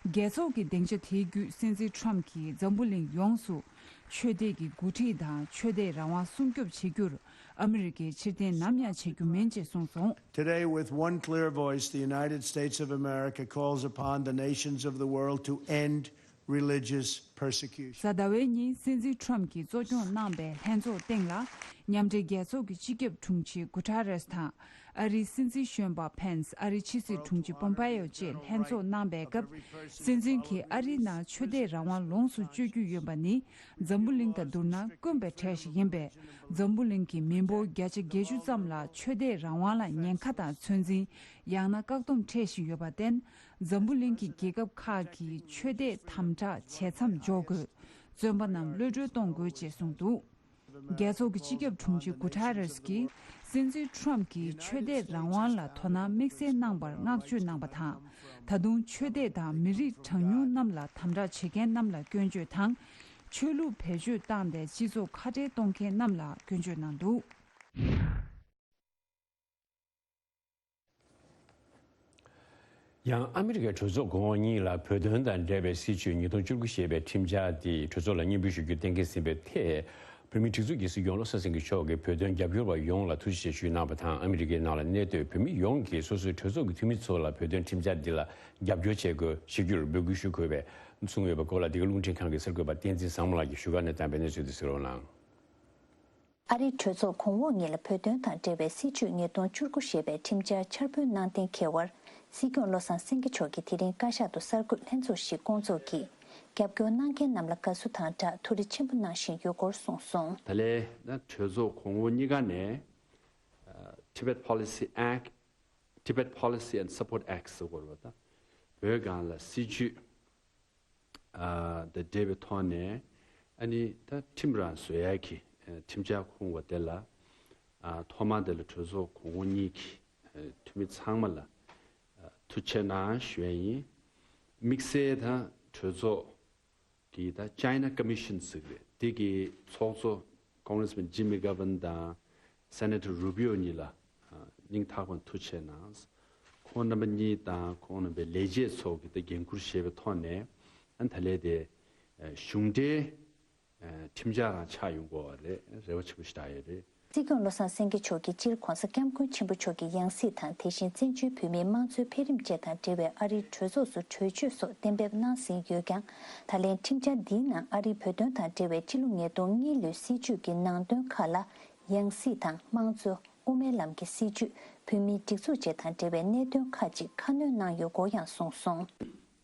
རྒྱལ་ཚོགས་ཀྱི་སྡིངས་ཆ་དེའི་བརྒྱུད་སྲིད་འཛིན་ཊམ་གྱིས་འཛམ་བུ་གླིང་ཡོངས་སུ་ཆོས་དད་ཀྱི་འགོ་ཁྲིད་དང་ཆོས་དད་རང་དབང་སྲུང་སྐྱོབ་བྱེད་རྒྱུར་ ཨ་མི་རི་ཀས་ཕྱིར་འཐེན་ནམ་ཡང་བྱེད་རྒྱུ་མིན་ཅེས་གསུངས་སོང་། Today, with one clear voice, the United States of America calls upon the nations of the world to end religious persecution. གཟའ་ཟླ་བའི་ཉིན་སྲིད་འཛིན་ཁྲོམ་གྱིས་གཙོ་སྐྱོང་གནང་པའི་ལྷན་ཚོགས་སྟེང་ལ། མཉམ་འབྲེལ་རྒྱལ་ཚོགས་ཀྱི་སྤྱི་ཁྱབ་དྲུང་ཆེ་གུ་ཐ་རེས་དང་། ཨ་རིའི་སྲིད་འཛིན་གཞོན་པ་ཕེན་སི། ཨ་རིའི་ཕྱི་སྲིད་དྲུང་ཆེ་པོམ་པེ་ཡོ་བཅས་ལྷན་ཚོགས་གནང་པའི་སྐབས། སྲིད་འཛིན་གྱིས་ཨ་རིའི་ནང་ཆོས་དད་རང་དབང་ལོངས་སུ་སྤྱོད་རྒྱུ་ཡོད་པ་ནི། འཛམ་བུ་གླིང་དང་བསྡུར་ན་དཀོན་པའི་གྲས་ཤིག་ཡིན་པས། འཛམ་བུ་གླིང་གི་མི་འབོར་བརྒྱ་ཆ་བརྒྱད་ཅུ་ཙམ་ལ་ཆོས་དད་རང་དབང་ལ་ཉེན་ཁ་དང་ཚོད་འཛིན། ཡང་ན་བཀག་སྡོམ་འཕྲད་བཞིན་ཡོད་པར་བརྟེན། འཛམ་བུ་གླིང་གི་རྒྱལ་ཁབ་ཁག་གིས་ཆོས་དད་དམ་དྲག་བྱེད་མཚམས་འཇོག་དགོས། བཙོན་པ་རྣམས་གློད་གྲོལ་གཏོང་དགོས་ཅེས་གསུངས་འདུག། རྒྱལ་ཚོགས་ཀྱི་སྤྱི་ཁྱབ་དྲུང་ཆེ་གུ་ཐ་རེས་ཀྱིས། སྲིད་འཛིན་ཁྲོམ་གྱིས་ཆོས་དད་རང་དབང་ལ་དོ་སྣང་དམིགས་བསལ་གནང་པར་བསྔགས་བརྗོད་གནང་པ་དང་། ད་དུང་ཆོས་དད་དང་མི་རིགས་གྲངས་ཉུང་རྣམས་ལ་དམ་དྲག་བྱེད་མཁན་རྣམས་ལ་སྐྱོན་བརྗོད་དང་། ཆོས་ལུགས་བེད་སྤྱོད་བཏང་སྟེ་སྤྱི་ཚོགས་ཁ་བྲལ་གཏོང་མཁན་རྣམས་ལ་སྐྱོན་བརྗོད་གནང་འདུག། ཡང་ཨ་མི་རི་ཀའི་གྲོས་ཚོགས་གོང་འོག་གཉིས་ལ་བོད་དོན་དང་འབྲེལ་བའི་སྲིད་བྱུས་ཉིས་སྟོང་བཅུ་དགུ་ཞེས་པའི་ཁྲིམས་འཆར་དེ་གྲོས་ཚོགས་ལ་སྙན་འབུལ་ཞུ་རྒྱུ་གཏན་འཁེལ་ཟིན་པའི་ཐད། བོད་མིའི་སྒྲིག་འཛུགས་ཀྱི་སྲིད་སྐྱོང་བློ་བཟང་སེང་གེ་མཆོག་གིས་བོད་དོན་རྒྱབ་སྐྱོར་བ་ཡོངས་ལ་ཐུགས་རྗེ་ཆེ་ཞུས་གནང་བ་དང་། ཨ་མི་རི་ཀའི་ནང་ལ་གནས་སྡོད་བོད་མི་ཡོངས་ཀྱིས་སོ་སོའི་གྲོས་ཚོགས་ཀྱི་འཐུས་མི་ཚོ་ལ་བོད་དོན་ཁྲིམས་འཆར་འདི་ལ་རྒྱབ་སྐྱོར་བྱེད་དགོས་ཞུ་རྒྱུར་འབོད་སྐུལ་ཞུ་དགོས་པའི་གསུངས་ཡོད་པ་སྐོར་ལ། འདི་ག་རླུང་འཕྲིན་ཁང་གི་གསར་འགོད་པ་བསྟན་འཛིན་བཟང་མོ་ལགས་ཀྱིས་བཞུགས་སྒར་ནས་བཏང་བའི་གནས་ཚུལ་དེ་གསན་རོགས་གནང་། ཨ་རིའི་གྲོས་ཚོགས་གོང་འོག་གཉིས་ལ་བོད་དོན་དང་འབྲེལ་བའི་སྲིད་བྱུས་ཉིས་སྟོང་བཅུ་དགུ་ཞེས་པའི་ཁྲིམས་འཆར་འཆར་འབུལ་གནང་གཏན་འཁེལ་བར། སྲིད་སྐྱོང་བློ་བཟང་སེང་གེ་མཆོག་གིས་དེ་རིང་བཀའ་ཤག་ཏུ་གསར་འགོད་ལྷན་ཚོགས་ཤིག་བསྐོང་ཚོགས་ཀྱིས། རྒྱབ་སྐྱོར་གནང་མཁན་རྣམས་ལ་དགའ་བསུ་དང་སྦྲགས་ཐུགས་རེ་ཆེན་པོ་གནང་བཞིན་ཡོད་སྐོར་གསུངས་སོང་། ད་ལན་ན་གྲོས་ཚོགས་གོང་འོག་གཉིས་ཀ་ནས། ཨ། Tibet Policy Act, Tibet Policy and Support Act ཟེར་དགོས་རེད་པ། ད་བོད་སྒང་ལ་སྲིད་བྱུས། ཨ། དང་འབྲེལ་བའི་ཐོག་ནས། ཨ་ནི་ད་ཁྲིམས་རང་བཟོ་ཡག་གི། ཨ། ཁྲིམས་འཆར་ཁུངས་པ་དེ་ལ། ཨ། ཐོག་མར་དེ་ལ་གྲོས་ཚོགས་གོང་འོག་གཉིས་ཀྱི། ཨ། འཐུས་མི་ཚང་མ་ལ། ཨ། ཐུགས་རྗེ་ཆེ་གནང་ཞུ་ཡ་ཡིན། དམིགས་བསལ་ད་གྲོས་ཚོགས་ཀྱི་ད་China Commission ཟེར་གི་རེད། དེ་གི་ཚོགས་གཙོ་Congressman Jim McGovern དང་Senator Rubio གཉིས་ལ། ཨ། སྙིང་ཐག་པ་ནས་ཐུགས་རྗེ་ཆེ་གནང་། ཁོང་རྣམ་པ་གཉིས་དང་ཁོང་རྣམ་པའི་ལས་བྱེད་ཚོ་གི་ད་འགན་འཁུར་བཞེས་པའི་ཐོག་ནས། ཨ། ད་ལན་དེ། ཨ། གཞུང་འབྲེལ། ཨ། ཁྲིམས་འཆར་རང་ཆགས་ཡོང་དགོས་པ་རེད། རེ་བ་ཆེན་པོ་ཞིག་བཞག་ཡོད་རེད། སྲིད་སྐྱོང་བློ་བཟང་སེང་གེ་མཆོག་གིས་སྤྱིར་༧གོང་ས་༧སྐྱབས་མགོན་ཆེན་པོ་མཆོག་གི་ཡང་སྲིད་དང་། དེ་བཞིན་བཙན་བྱོལ་བོད་མིའི་དམངས་གཙོའི་འཕེལ་རིམ་བཅས་དང་འབྲེལ་བའི་ཨ་རིའི་གྲོས་ཚོགས་སུ་གྲོས་ཆོད་སོགས་གཏན་འབེབས་གནང་ཟིན་ཡོད་ཀྱང་། ད་ལན་ཁྲིམས་འཆར་འདིའི་ནང་ཨ་རིའི་བོད་དོན་དང་འབྲེལ་བའི་ཕྱི་ལོ་ཉིས་སྟོང་གཉིས་ལོའི་སྲིད་བྱུས་ཀྱི་ནང་དོན་ཁག་ལ། ཡང་སྲིད་དང་དམངས་གཙོ། དབུ་མའི་ལམ་གྱི་སྲིད་བྱུས། བོད་མིའི་སྒྲིག་འཛུགས་བཅས་དང་འབྲེལ་བའི་གནད་དོན་ཁག་ཅིག་ཁ་སྣོན་གནང་ཡོད་སྐོར་ཡང་གསུངས་སོང་།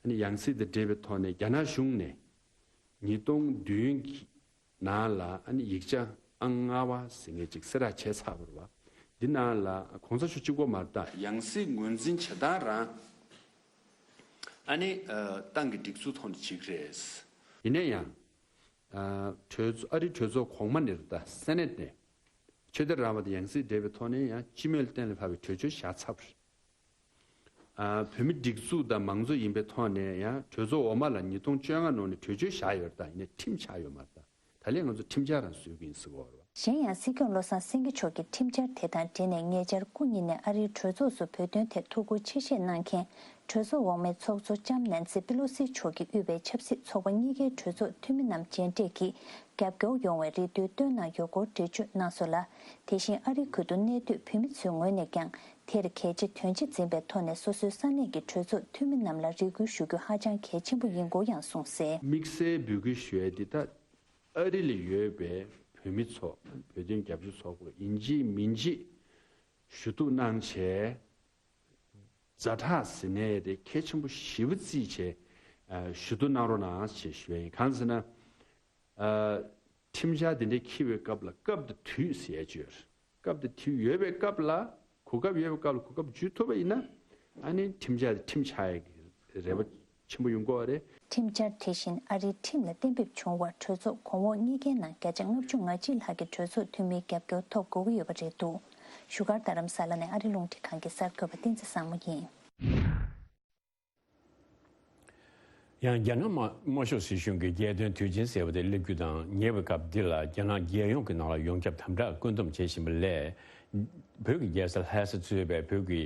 ཨ་ནི་ཡང་སྲིད་དང་འབྲེལ་བའི་ཐོག་ནས་རྒྱ་ནག་གཞུང་ནས་ཉིས་སྟོང་བདུན་གྱི་ནང་ལ། ཨ་ནི་ཡིག་ཆ་ཨང་ལྔ་པ་ཟེར་མཁན་ཅིག་གསལ་བསྒྲགས་བྱས་ཚར་བ་རེད་པ། འདི་ནང་ལ་གོང་ས་མཆོག་གཅིག་པོ་མ་རེད་ད། ཡང་སྲིད་ངོས་འཛིན་བྱེད་སྟངས་རང་། ཨ་ནི། ཨ། ཏང་གི་སྒྲིག་འཛུགས་ཐོག་ནས་བྱེད་ཀྱི་རེད། ཡིན་ན་ཡང་། ཨ། གྲོས་ཚོགས། ཨ་རིའི་གྲོས་ཚོགས་གོང་མ་ནས་རེད་ད། སེ་ནེ་ཊི་ནས་ཆོས་དད་རང་དབང་དང་ཡང་སྲིད་འབྲེལ་བའི་ཐོག་ནས་ཡང་སྤྱི་མོས་ལ་གཏན་ལ་ཕབ་པའི་གྲོས་ཆོད་བཞག་ཚར་བ་རེད། ཨ། བོད་མི་སྒྲིག་འཛུགས་དང་མང་གཙོ་ཡིན་པའི་ཐོག་ནས་ཡང་གྲོས་ཚོགས་འོག་མ་ལ་ཉིས་སྟོང་བཅོ་ལྔ་ནང་ནས་གྲོས་ཆོད་བཞག་ཡོད་རེད་ད། ཡིན་ནའི་ཁྲིམས་ཆགས་ཡོད་མ་རེད་ད། ད་ལན་ང་ཚོ་ཁྲིམས་འཆར་རང་བཟོ་གི་ཡིན་ཟེར་གི་ཡོད་རེད་པ། གཞན་ཡང་སྲིད་སྐྱོང་བློ་བཟང་སེང་གེ་མཆོག་གི་ཁྲིམས་འཆར་དེ་དང་འབྲེལ་ནས་ཉེ་ཆར་སྐུ་ཉིད་ནས་ཨ་རིའི་གྲོས་ཚོགས་སུ་བོད་དོན་ཐད་ཐུགས་ཁུར་ཆེ་བཞེས་གནང་མཁན། གྲོས་ཚོགས་འོག་མའི་ཚོགས་གཙོ་ལྕམ་ནན་སི་པེ་ལོ་སི་མཆོག་གིས་དབུས་པའི་ཆབ་སྲིད་ཚོགས་པ་གཉིས་ཀའི་གྲོས་ཚོགས་འཐུས་མི་རྣམས་མཇལ་འཕྲད་ཀྱིས་རྒྱབ་སྐྱོར་ཡོང་བའི་རེ་འདུན་བཏོན་གནང་ཡོད་སྐོར་འགྲེལ་བརྗོད་གནང་སོང་ལ། དེ་བཞིན་ཨ་རི་ཁུལ་དུ་གནས་སྡོད་བོད་མི་ཚོའི་ངོས་ནས་ཀྱང་དེར་གལ་ཆེ་དོན་ཆེ་འཛིན་པའི་ཐོག་ནས་སོ་སོའི་ས་གནས་ཀྱི་གྲོས་ཚོགས་འཐུས་མི་རྣམས་ལ་རེ་སྐུལ་ཞུ་རྒྱུ་ཧ་ཅང་གལ་ཆེན་པོ་ཡིན་སྐོར་ཡང་གསུངས་གསལ། དམིགས་བསལ་འབོད་སྐུལ་ཞུ་ཡས་འདི་ད། ཨ་རི་ལ་ཡོད་པའི་བོད་མི་ཚོ། བོད་དོན་རྒྱབ་སྐྱོར་ཚོགས་པ་ཡིན་གཅིག་མིན་གཅིག་ཞུ་གཏུག་གནང་བྱས། ཛ་དྲག་ཟེར་ནའི་རེད། གལ་ཆེན་པོ་ཞེ་པོ་བརྩིས་བྱས། ཨ། ཞུ་གཏུག་གནང་རོགས་གནང་ཞེས་ཞུ་ཡ་ཡིན། གང་ཟེར་ན། ཨ། ཁྲིམས་འཆར་འདི་འདྲའི་འཁྱེར་བའི་སྐབས་ལ་སྐབས་དང་དུས་ཟེར་ཡ་ཅིག་ཡོད་རེད། སྐབས་དང་དུས་ཡོད་པའི་སྐབས་ལ། གོ་སྐབས་ཡོད་པའི་སྐབས་ལ་གོ་སྐབས་འཇུ་ཐུབ་པ་ཡིན་ན། ཨ་ནི་ཁྲིམས་འཆར་དེ་ཁྲིམས་ཆགས་ཡག་གི་རེ་བ་ཆེན་པོ་ཡོང་གི་ཡོད་རེད། ཁྲིམས་འཆར་དེ་བཞིན་ཨ་རིའི་ཁྲིམས་ལ་གཏན་འབེབས་བྱུང་བར་གྲོས་ཚོགས་གོང་འོག་གཉིས་ཀའི་ནང་བརྒྱ་ཆ་ལྔ་བཅུ་ང་གཅིག་ལྷག་གི་གྲོས་ཚོགས་འཐུས་མིའི་རྒྱབ་སྐྱོར་ཐོབ་དགོས་ཀྱི་ཡོད་པ་རེད་འདུག། བཞུགས་སྒར་རྡ་རམ་ས་ལ་ནས་ཨ་རི་རླུང་འཕྲིན་ཁང་གི་གསར་འགོད་པ་བསྟན་འཛིན་བཟང་མོ་ཡིན། ཡང་རྒྱ་ནག་དམར་དམར་ཤོག་སྲིད་གཞུང་གིས་རྒྱལ་དོན་དུས་ཆེན་ཟེར་བ་དེ་སླེབས་རྒྱུ་དང་ཉེ་བའི་སྐབས་འདི་ལ་རྒྱ་ནག་རྒྱལ་ཡོངས་ཀྱི་ནང་ལ་ཡོངས་ཁྱབ་དམ་དྲག་བཀོད་འདོམས་བྱེད་བཞིན་པ་ལས། བོད་ཀྱི་རྒྱལ་ས་ལྷ་ས་གཙོས་པའི་བོད་ཀྱི་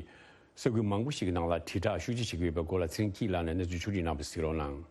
ས་ཁུལ་མང་པོ་ཞིག་གི་ནང་ལ་དྲིལ་བསྒྲགས་ཤུགས་ཆེ་བྱེད་ཀྱི་ཡོད་པའི་སྐོར་ལ་ཚེ་རིང་སྐྱིད་ལགས་ནས་གནས་ཚུལ་ཕྱོགས་སྒྲིག་གནང་བ་གཟིགས་རོགས་གནང་།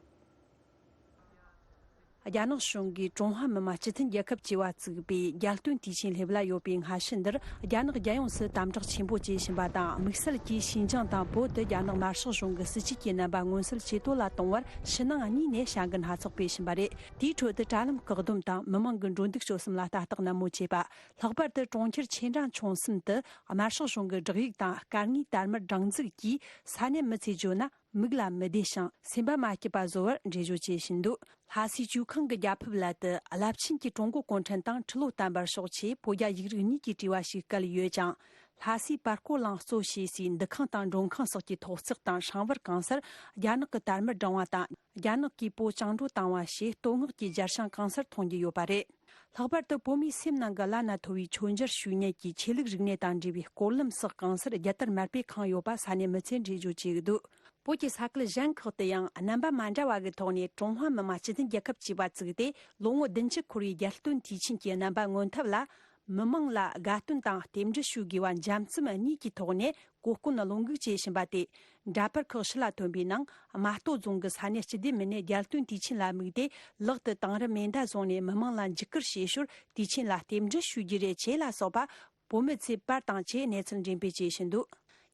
རྒྱ་ནག་གཞུང་གིས་ཀྲུང་ཧྭ་མི་དམངས་སྤྱི་མཐུན་རྒྱལ་ཁབ་ཅེས་པ་བཙུགས་པའི་རྒྱལ་དོན་དུས་ཆེན་སླེབས་ལ་ཡོད་པའི་སྔ་ཕྱི་འདིར། རྒྱ་ནག་རྒྱལ་ཡོངས་སུ་དམ་དྲག་ཆེན་པོ་བྱེད་བཞིན་པ་དང་། དམིགས་བསལ་གྱིས་ཞིན་ཅང་དང་བོད་དུ་རྒྱ་ནག་དམར་ཤོག་གཞུང་གི་སྲིད་བྱུས་ཀྱི་རྣམ་པ་མངོན་གསལ་ཇེ་དོ་ལ་གཏོང་བར་ཕྱི་ནང་གཉིས་ནས་བྱ་འགུལ་སྣ་ཚོགས་སྤེལ་བཞིན་པ་རེད། དེའི་ཁྲོད་དུ། དྲ་ལམ་བཀག་སྡོམ་དང་མི་མང་གི་འགྲོ་འདུག་སྤྱོད་གསུམ་ལ་ལྟ་རྟོག་ནན་མོ་བྱེད་པ། ལྷག་པར་དུ་གྲོང་ཁྱེར་ཆེ་འབྲིང་ཆུང་གསུམ་དུ་དམར་ཤོག་གཞུང་གི་བསྒྲགས་ཡིག་དང་སྐར་ལྔའི་དར་དམར་སྒྲེང་འཛུགས་ཀྱིས་ས་གནས་མི་ཚོས་བརྗོད་ན། མིག་ལ་མི་བདེ་ཞིང་སེམས་པ་མ་སྐྱིད་པ་བཟོ་བར་འགྲེལ་བརྗོད་བྱེད་བཞིན་འདུག། ལྷ་སའི་ཇོ་ཁང་གི་རྒྱ་ཕིབས་ལ་དུ་རླབས་ཆེན་གྱི་ཀྲུང་གོ་གུང་ཁྲན་ཏང་ཁྲི་ལོ་བརྟན་པར་ཤོག་ཅེས་བོད་རྒྱ་ཡིག་རིགས་གཉིས་ཀྱི་བྲིས་པ་ཞིག་བཀལ་ཡོད་ཅིང་། ལྷ་སའི་པར་སྐོར་གླིང་གཙོ་བྱས་སའི་འདུ་ཁང་དང་མགྲོན་ཁང་སོགས་ཀྱི་ཐོག་བརྩེགས་དང་སྲང་བར་གང་སར་རྒྱ་ནག་གི་དར་དམར་བསྒྲེངས་པ་དང་། རྒྱ་ནག་གིས་བོད་བཅིངས་འགྲོལ་བཏང་བ་ཞེས་བསྟོད་བསྔགས་ཀྱི་སྦྱར་བྱང་གང་སར་མཐོང་རྒྱུ་ཡོད་པ་རེད། ལྷག་པར་དུ་བོད་མིའི་སེམས་ནང་གི་བླ་ན་མཐོ་བའི་མཆོད་མཇལ་ཞུ་མཁན་གྱི་ཆོས་ལུགས་རིག་གནས་དང་འབྲེལ་བའི་སྐོར་ལམ་སོགས་གང་སར་རྒྱལ་དར་དམར་པོས་ཁེངས་ཡོད་པ་ས་གནས་མི་ཚོས་འགྲེལ་བརྗོད་བྱེད་ཀྱི་འདུག། བོད་ཀྱི་ས་ཁུལ་གཞན་ཁག་ཏུ་ཡང་རྣམ་པ་མ་འདྲ་བ་གི་ཐོག་ནས་ཀྲུང་ཧྭ་མི་དམངས་སྤྱི་མཐུན་རྒྱལ་ཁབ་ཅེས་པ་བཙུགས་ཏེ། ལོ་ངོ་བདུན་ཅུ་འཁོར་བའི་རྒྱལ་སྟོན་དུས་ཆེན་གྱི་རྣམ་པ་མངོན་ཐབས་ལ། མི་མང་ལ་དགའ་སྟོན་དང་རྟེན་འབྲེལ་ཞུ་དགོས་པ་འཇམ་རྩུབ་གཉིས་ཀྱི་ཐོག་ནས་གོ་སྐོན་བློ་འགུག་བྱེད་བཞིན་པ་དེ། འདྲ་པར་ཁག་ཕྱི་ལ་ཐོན་པའི་ནང་། རྨ་སྟོད་རྫོང་གི་ས་གནས་སྤྱི་བདེ་མི་སྣས་རྒྱལ་སྟོན་དུས་ཆེན་ལ་དམིགས་ཏེ། ལག་ཏུ་དེང་རབས་མེ་མདའ་བཟུང་ནས་མི་མང་ལ་འཇིགས་སྐུལ་བྱེད་ཞོར་དུས་ཆེན་ལ་རྟེན་འབྲེལ་ཞུ་རྒྱུ་རེད་ཅེས་ལ་སོགས་པ། བོད་མི་ཚོས་པར་དང་བཅས་གནས་ཚུལ་འགྲེམས་སྤེལ་བྱེད་བཞིན་འདུག།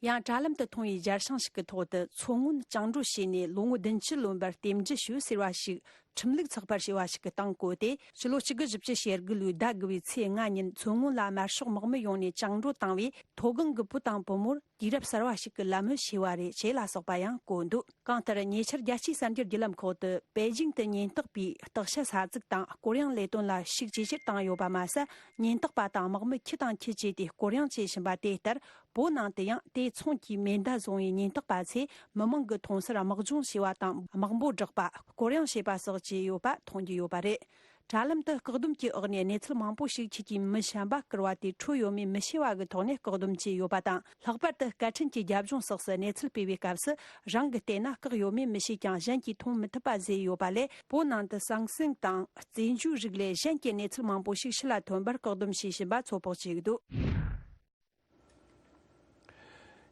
ཡང་དྲ་ལམ་དུ་མཐོང་བའི་སྦྱར་བྱང་ཞིག་གི་ཐོག་ཏུ། མཚོ་སྔོན་བཅིངས་འགྲོལ་བྱས་ནས་ལོ་ངོ་བདུན་ཅུ་ལོན་པར་རྟེན་འབྲེལ་ཞུ་ཟེར་བ་ཞིག་ཁྲིམས་ལུགས་ཚགས་པར་ཞེས་པ་ཞིག་གི་སྟེང་བཀོད་དེ། ཕྱི་ལོ་ཆིག་སྟོང་དགུ་བརྒྱ་བཞི་བཅུ་ཞེ་དགུ་ལོའི་ཟླ་དགུ་པའི་ཚེས་ལྔ་ཉིན་མཚོ་སྔོན་ལ་དམར་ཤོག་དམག་མི་ཡོང་ནས་བཅིངས་འགྲོལ་བཏང་བའི་མཐོ་སྒང་གི་བུ་དང་བུ་མོར་དུས་རབས་གསར་བ་ཞིག་གི་ལད་མོ་བྱས་པ་རེད་ཅེས་ལ་སོགས་པ་ཡང་བཀོད་འདུག། གང་ལྟར། ཉེ་ཆར་རྒྱལ་སྤྱིའི་གསར་འགྱུར་བརྒྱུད་ལམ་ཁག་ཏུ་པེ་ཅིང་དུ་ཉེན་རྟོག་པས་སྟག་ཤ་ཟ་རྫུག་དང་སྐོར་གཡེང་ལས་དོན་ལ་ཤུགས་ཇེ་ཆེར་བཏང་ཡོད་པ་མ་ཟད། ཉེན་རྟོག་པ་དང་དམག་མི་ཁྱི་དང་ཁྱི་བཅས་ཏེ་སྐོར་གཡེང་བྱེད་བཞིན་པ་དེ་ལྟར། བོད་ནང་དུ་ཡང་དེ་མཚུངས་ཀྱི་མེ་མདའ་བཟུང་བའི་ཉེན་རྟོག་པ་ཚོས་མི་མང་གི་མཐོང་སར་དམག་སྦྱོང་བྱས་པ་དང་། དམག་འབོད་བསྒྲགས་པ། སྐོར་གཡེང་བྱས་པ་སོགས་བྱས་ཡོད་པ་མཐོང་རྒྱུ་ཡོད་པ་རེད། དྲ་ལམ་དུ་བཀག་སྡོམ་གྱི་འོག་ནས་གནས་ཚུལ་མང་པོ་ཞིག་ཁྱེད་ཀྱིས་མི་གཞན་པ་བསྐུར་བ་དེ་འཕྲོད་ཡོད་མེད་མི་ཤེས་པ་གི་ཐོག་ནས་བཀག་སྡོམ་བྱས་ཡོད་པ་དང་། ལྷག་པར་དུ་སྐད་འཕྲིན་གྱི་རྒྱབ་ལྗོངས་སོགས་སུ་གནས་ཚུལ་སྤེལ་བའི་སྐབས་སུ། རང་གིས་བལྟས་ན་བཀག་ཡོད་མེད་མི་ཤེས་ཀྱང་། གཞན་གྱིས་མཐོང་མི་ཐུབ་པ་བཟོས་ཡོད་པ་ལས། བོད་ནང་དུ་ཟང་ཟིང་དང་། རྩེད་འཇོའི་རིགས་ལས་གཞན་གྱི་གནས་ཚུལ་མང་པོ་ཞིག་ཕྱི་ལ་ཐོན་པར་བཀག་སྡོམ་བྱེད་བཞིན་པ་ཚོད་དཔག་བྱེད་ཀྱི་འདུག།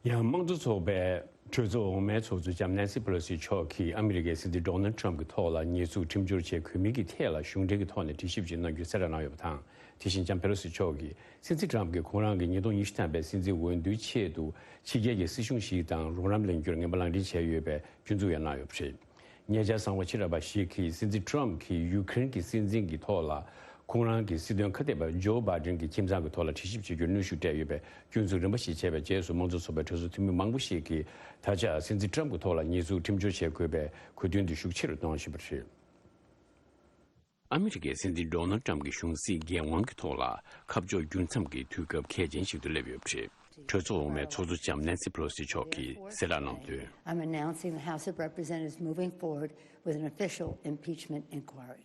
ཡང་། དམངས་གཙོ་ཚོགས་པའི་གྲོས་ཚོགས་འོག་མའི་ཚོགས་གཙོ་ལྕམ་ནན་སི་པེ་ལོ་སི་མཆོག་གིས་ཨ་མི་རི་ཀའི་སྲིད་འཛིན་ཌོ་ནལ་ཁྲམ་གྱི་ཐོག་ལ་ཉེས་འཛུགས་ཁྲིམས་སྦྱོར་བྱེད་དགོས་མིན་གྱི་ཐད་ལ་གཞུང་འབྲེལ་གྱི་ཐོག་ནས་དྲི་ཞིབ་ཅིག་གནང་རྒྱུའི་གསལ་བསྒྲགས་གནང་ཡོད་པ་དང་། དེ་བཞིན་ལྕམ་པེ་ལོ་སི་མཆོག་གིས་སྲིད་འཛིན་ཁྲམ་གྱིས་ཁོང་རང་གི་ཉིས་སྟོང་ཉི་ཤུ་ཐམ་པའི་སྲིད་འཛིན་འོས་བསྡུའི་ཆེད་དུ་ཕྱི་རྒྱལ་གྱི་སྲིད་གཞུང་ཞིག་དང་རོགས་རམ་ལེན་རྒྱུར་ངན་པ་ལག་འབྲེལ་བྱས་ཡོད་པའི་སྐྱོན་འཛུགས་ཡང་གནང་ཡོད་པ་རེད། ཉེ་ཆར་གསང་བ་ཕྱི་དྲགས་པ་ཞིག་གིས་སྲིད་འཛིན་ཁྲམ་གྱིས་ཡུ་ཁེ་རེན་གྱི་སྲིད་འཛིན་གྱི་ཐོག་ལ་ཁོང་རང་གི་སྲིད་དོན་ཁ་གཏད་པ་ཇོ་བྷའི་ཌེན་གྱི་ཁྱིམ་ཚང་གི་ཐོག་ལ་དྲི་ཞིབ་བྱེད་རྒྱུར་གནོན་ཤུགས་སྤྲད་ཡོད་པའི་སྐྱོན་འཛུགས་རིམ་པ་ཞིག་བྱས་པའི་རྗེས་སུ། དམངས་གཙོ་ཚོགས་པའི་གྲོས་ཚོགས་འཐུས་མི་མང་པོ་ཞིག་གིས་ད་ཆ་སྲིད་འཛིན་ཁྲམ་གྱི་ཐོག་ལ་ཉེས་འཛུགས་ཁྲིམས་སྦྱོར་བྱེད་དགོས་པའི་གོ་དོན་དེ་ཤུགས་ཆེ་རུ་གཏོང་བཞིན་པ་རེད། ཨ་མི་རི་ཀའི་སྲིད་འཛིན་ཌོ་ནལ་ཁྲམ་གྱི་གཞུང་སྲིད་འགན་དབང་གི་ཐོག་ལ་ཁ་ཕྱོགས་འགྱུར་མཚམས་ཀྱི་དུས་སྐབས་གལ་ཆེན་ཞིག་ཏུ་སླེབས་ཡོད་པ་རེད། གྲོས་ཚོགས་འོག་མའི་ཚོགས་གཙོ་ལྕམ་ནན་སི་པེ་ལོ་སི་མཆོག་གིས་གསལ་བསྒྲགས་གནང་དོན། I'm announcing the House of Representatives moving forward with an official impeachment inquiry.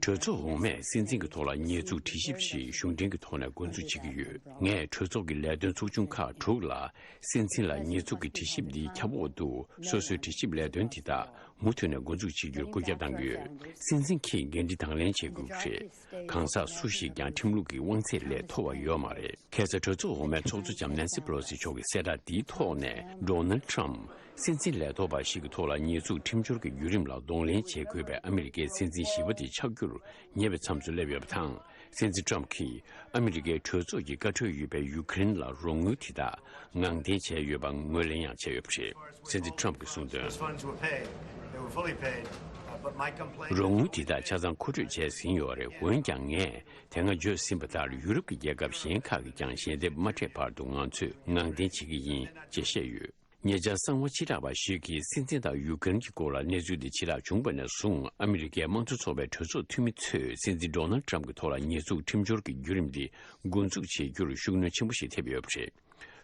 གྲོས་ཚོགས་འོག་མས་སྲིད་འཛིན་གྱི་ཐོག་ལ་ཉེས་འཛུགས་དྲི་ཞིབ་ཞིག་གཞུང་འབྲེལ་གྱི་ཐོག་ནས་འགོ་འཛུགས་བྱེད་ཀྱི་ཡོད། ངས་གྲོས་ཚོགས་ཀྱི་ལས་དོན་ཚོགས་ཆུང་ཁག་དྲུག་ལ་སྲིད་འཛིན་ལ་ཉེས་འཛུགས་ཀྱི་དྲི་ཞིབ་འདིའི་ཁྱབ་འོག་ཏུ་སོ་སོའི་དྲི་ཞིབ་ལས་དོན་དེ་དག་མུ་མཐུད་ནས་འགོ་འཛུགས་བྱེད་རྒྱུར་བཀོད་ཁྱབ་གནང་གི་ཡོད། སྲིད་འཛིན་གྱིས་འགན་འཁྲི་དང་ལེན་བྱེད་དགོས་ཀྱི་རེད། གང་ཟག་སུ་ཞིག་ཀྱང་ཁྲིམས་ལུགས་ཀྱི་དབང་ཚད་ལས་མཐོ་བ་ཡོད་མ་རེད། ཁ་སང་གྲོས་ཚོགས་འོག་མའི་ཚོགས་གཙོ་ལྕམ་ནན་སི་པེ་ལོ་སི་མཆོག་གི་གསལ་བསྒྲགས་འདིའི་ཐོག་ནས། ཌོ་ནལ་ཁྲམ་སྲིད་འཛིན་ལས་ཐོག་པ་ཞིག་གི་ཐོག་ལ་ཉེས་འཛུགས་ཁྲིམས་སྦྱོར་གྱི་བརྒྱུད་རིམ་ལ་གདོང་ལེན་བྱེད་དགོས་པའི་ཨ་མི་རི་ཀའི་སྲིད་འཛིན་བཞི་པ་དེ་ཆགས་རྒྱུར་ཉེ་བའི་མཚམས་སུ་སླེབས་ཡོད་པ་དང་། སྲིད་འཛིན་ཁྲམ་གྱིས་ཨ་མི་རི་ཀའི་གྲོས་ཚོགས་ཀྱི་བཀའ་འཁྲོལ་ཡོད་པའི་ཡུ་ཁེ་རེན་ལ་རོགས་དངུལ་དེ་དག་ངང་འཐེན་བྱས་ཡོད་པ་ངོས་ལེན་ཡང་བྱས་ཡོད་པ་རེད། སྲིད་འཛིན་ཁྲམ་གྱིས་གསུངས་དོན། Those funds were paid. They were fully paid. Uh, but my complaint རོགས་དངུལ་དེ་དག་ཆ་ཚང་མཁོ་སྤྲོད་བྱས་ཟིན་ཡོད་རེད། འོན་ཀྱང་ངས་དེ་སྔ་བརྗོད་ཟིན་པ་ལྟར་ཡུ་རོབ་ཀྱི་རྒྱལ་ཁབ་གཞན་ཁག་གིས་ཀྱང་ཞལ་འདེབས་མ་སྤྲད་བར་དུ་ང་ཚོས་ངང་འཐེན་བྱེད་ཀྱི་ཡིན་ཅེས་བཤད་ཡོད། ཉེ་ཆར་གསང་བ་ཕྱི་དྲགས་པ་ཞིག་གིས་སྲིད་འཛིན་དང་ཡུ་ཀེ་རེན་གྱི་སྐོར་ལ་གནས་ཚུལ་འདི་ཕྱི་བསྒྲགས་བྱུང་བ་ནས་བཟུང་ཨ་མི་རི་ཀའི་དམངས་གཙོ་ཚོགས་པའི་གྲོས་ཚོགས་འཐུས་མི་ཚོས་སྲིད་འཛིན་ཌོ་ནལ་ཁྲམ་གྱི་ཐོག་ལ་ཉེས་འཛུགས་ཁྲིམས་སྦྱོར་གྱི་བརྒྱུད་རིམ་འདི་འགོ་འཛུགས་བྱེད་རྒྱུར་ཤུགས་སྣོན་ཆེན་པོ་ཞིག་ཐེབས་ཡོད་པ་རེད།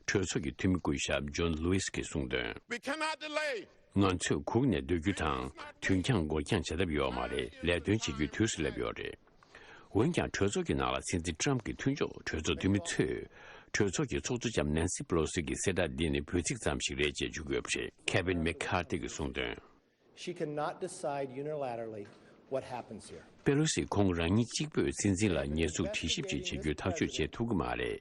གྲོས་ཚོགས་ཀྱི་འཐུས་མི་སྐུ་ཞབས་ཇོན་ལུའིས་ཀྱིས་གསུངས་དོན། We cannot delay. ང་ཚོས་སྒུག་ནས་སྡོད་རྒྱུ་དང་དུས་འགྱངས་འགོར་འགྱངས་བྱ་ཐབས་ཡོད་མ་རེད། ལས་དོན་བྱེད་རྒྱུའི་དུས་སུ་སླེབས་ཡོད་རེད། འོན་ཀྱང་གྲོས་ཚོགས་ཀྱི་ནང་ལ་སྲིད་འཛིན་ཁྲམ་གྱི་མཐུན་ཕྱོགས་གྲོས་ཚོགས་འཐུས་མི་ཚོས་གྲོས་ཚོགས་ཀྱི་ཚོགས་གཙོ་ལྕམ་ནན་སི་པེ་ལོ་སི་གི་གསལ་བསྒྲགས་འདི་ནི་འབོད་ཚིག་ཙམ་ཞིག་རེད་ཅེས་བརྗོད་ཀྱི་ཡོད་པ་རེད། ཁེ་ཝིན་མེག་ཁར་ཐི་གིས་གསུངས་དོན། She cannot decide unilaterally what happens here. པེ་ལོ་སི་ཁོང་རང་ཉིད་གཅིག་པུས་སྲིད་འཛིན་ལ་ཉེས་འཛུགས་དྲི་ཞིབ་ཅིག་བྱེད་རྒྱུའི་ཐག་གཅོད་བྱེད་ཐུབ་ཀྱི་མ་རེད།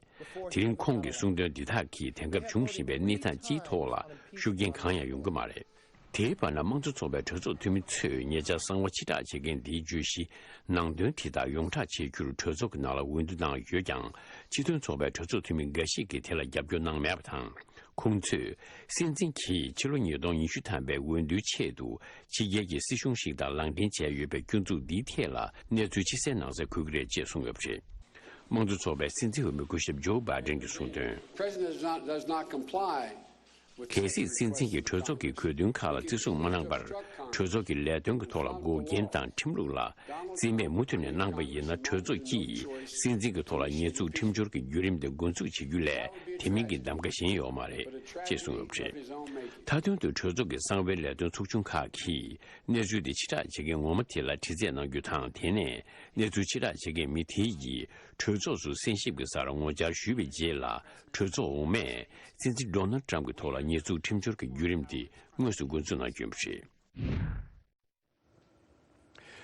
དེ་རིང་ཁོང་གིས་གསུངས་དོན་འདི་དག་གིས་དེང་སྐབས་འབྱུང་བཞིན་པའི་གནས་སྟངས་སྤྱིའི་ཐོག་ལ་ཤུགས་རྐྱེན་གང་ཡང་ཡོང་གི་མ་རེད། དེའི་བར་ན་དམངས་གཙོ་ཚོགས་པའི་གྲོས་ཚོགས་འཐུས་མི་ཚོས་ཉེ་ཆར་གསང་བ་ཕྱིར་བསྒྲགས་བྱེད་མཁན་འདིའི་བརྗོད་གཞི་ནང་དོན་དེ་དག་ཡོངས་བསྒྲགས་བྱེད་རྒྱུར་གྲོས་ཚོགས་ཀྱི་ནང་ལ་འོས་བསྡུ་གནང་ཡོད་ཀྱང་། སྤྱི་མཐུན་ཚོགས་པའི་གྲོས་ཚོགས་འཐུས་མི་འགའ་ཞིག་གིས་དེ་ལ་རྒྱབ་སྐྱོར་གནང་མེད་པ་དང་། ཁོང་ཚོས་སྲིད་འཛིན་གྱིས་ཕྱི་ལོ་ཉིས་སྟོང་ཉི་ཤུ་ཐམ་པའི་འོས་བསྡུའི་ཆེད་དུ་ཕྱི་རྒྱལ་གྱི་སྲིད་གཞུང་ཞིག་དང་ལག་འབྲེལ་བྱས་ཡོད་པའི་སྐྱོན་འཛུགས་འདིའི་ཐད་ལ་གནས་ཚུལ་ཕྱི་གསལ་ནང་གསལ་འཁོད་ཀྱི་རེད་ཅེས་གསུངས་ཡོད་པ་རེད། དམངས་གཙོ་ཚོགས་པའི་སྲིད་འཛིན་འོས་མི་སྐུ་ཞབས་ཇོ་བྷའི་ཌེན་གྱིས་གསུངས་དོན། President does not, does not comply གལ་སྲིད་སྲིད་འཛིན་གྱིས་གྲོས་ཚོགས་ཀྱི་དགོས་འདུན་ཁག་ལ་བརྩི་སྲུང་མ་གནང་བར། གྲོས་ཚོགས་ཀྱི་ལས་དོན་གྱི་ཐོག་ལ་འགོག་རྐྱེན་དང་ཁྲིམས་ལུགས་ལ་བརྩི་མེད་མུ་མཐུད་ནས་གནང་པ་ཡིན་ན། གྲོས་ཚོགས་ཀྱིས་སྲིད་འཛིན་གྱི་ཐོག་ལ་ཉེས་འཛུགས་ཁྲིམས་སྦྱོར་གྱི་བརྒྱུད་རིམ་དེ་འགོ་འཛུགས་བྱེད་རྒྱུ་ལས་དེ་མིན་གྱི་གདམ་ག་གཞན་ཡོད་མ་རེད་ཅེས་གསུངས་ཡོད་པ་རེད། མཐའ་དོན་དུ་གྲོས་ཚོགས་ཀྱི་གསང་བའི་ལས་དོན་ཚོགས་ཆུང་ཁག་གིས་གནས་ཚུལ་དེ་ཕྱིར་བསྒྲགས་བྱེད་མཁན་ངོ་མ་དེ་ལ་དྲི་རྩད་གནང་རྒྱུ་དང་། དེ་ནས་གནས་ཚུལ་ཕྱིར་བསྒྲགས་བྱེད་མཁན་མི་དེ་ཡིས་གྲོས་ཚོགས་སུ་གསན་ཞིབ་ཀྱི་སར་ངོ་བཅར་ཞུས་པའི་རྗེས་ལ། གྲོས་ཚོགས་འོག་མས་སྲིད་འཛིན་ཌོ་ནལ་ཊམ་གྱི་ཐོག་ལ་ཉེས་འཛུགས་ཁྲིམས་སྦྱོར་གྱི་བརྒྱུད་རིམ་དེ་དངོས་སུ་འགོ་འཛུགས་གནང་རྒྱུ་ཡིན་པ་རེད།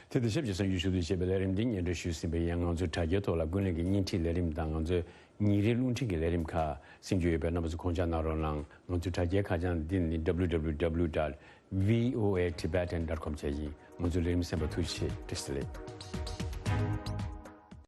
དེ་དང་ཆབས་ཅིག་གསར་འགྱུར་ཞུ་གཏུག་བྱེད་པའི་ལས་རིམ་འདི་སྙན་སྒྲོན་ཞུས་ཟིན་པ་ཡིན། ང་ཚོའི་དྲ་རྒྱའི་ཐོག་ལ་ཀུན་གླེང་གི་བརྙན་འཕྲིན་ལས་རིམ་དང་། ང་ཚོའི་ཉིན་རེའི་རླུང་འཕྲིན་གྱི་ལས་རིམ་ཁག་གསན་རྒྱུ་ཡོད་པས། རྣམ་པ་ཚོ་ཁོང་ཅག་གནང་རོགས་གནང་། ང་ཚོའི་དྲ་རྒྱའི་ཁ་བྱང་འདི་ནི་W W W dot V O A Tibetan dot com བྱས་ཡིན། ང་ཚོའི་ལས་རིམ་གསན་པར་ཐུགས་རྗེ་ཆེ། བཀྲ་ཤིས་བདེ་ལེགས།